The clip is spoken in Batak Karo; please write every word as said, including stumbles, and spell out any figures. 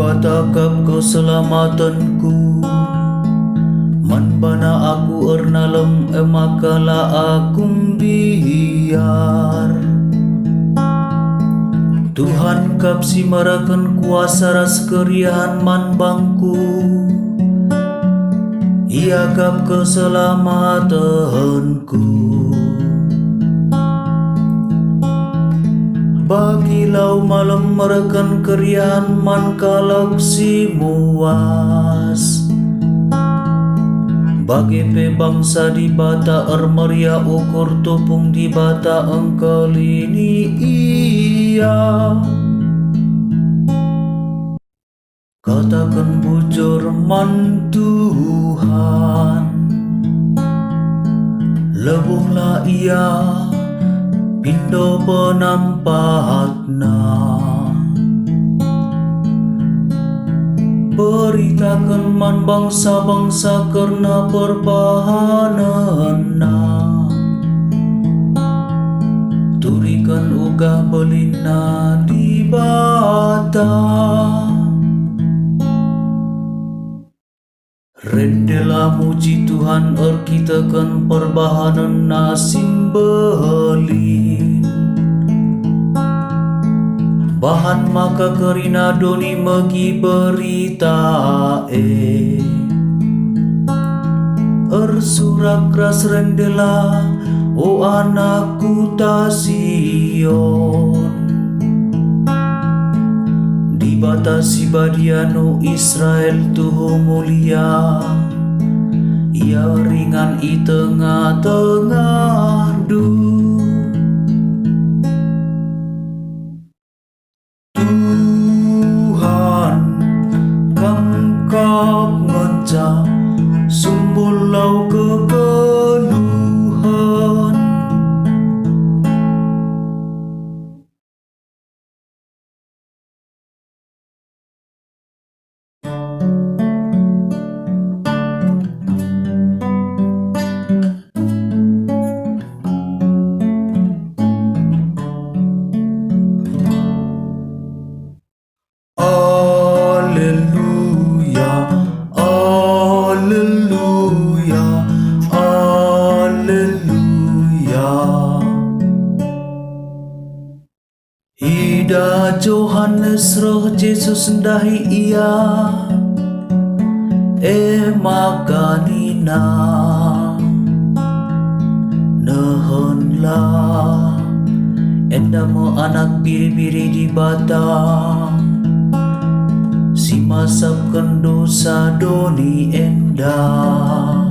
Dibata kap keselamatenku, man baNa aku ernalem, e maka la aku mbiar. Tuhan kap si mereken kuasa ras keriahen man bangku, Ia kap keselamatenku. Bagi lau malem mereken keriahen man kalak si muas. Bage pe bangsa Dibata ermeriah ukur tupung Dibata engkelini ia. Kataken bujur man Tuhan, lebuhlah Ia, pindo penampatNa. Beritaken man bangsa-bangsa kerna perbahanenNa. Turiken uga belinna Dibata. Rendelah muji Tuhan erkiteken perbahanenNa si mbelin. Bahan maka kerina doni megi berita e. Ersurak ras rendelah, o anak kuta Sion. Dibata si badia, o Israel, tuhu mulia, Ia ringan i tengah-tengahndu. Tuhan, Kam kap ngenca, sumur lau kegeluhen. Aleluya, aleluya, aleluya. Idah Johanes reh Jesus ndahi Ia, e maka nina, "Nehenlah, enda me Anak Biri-biri Dibata, si masapken dosa doni enda."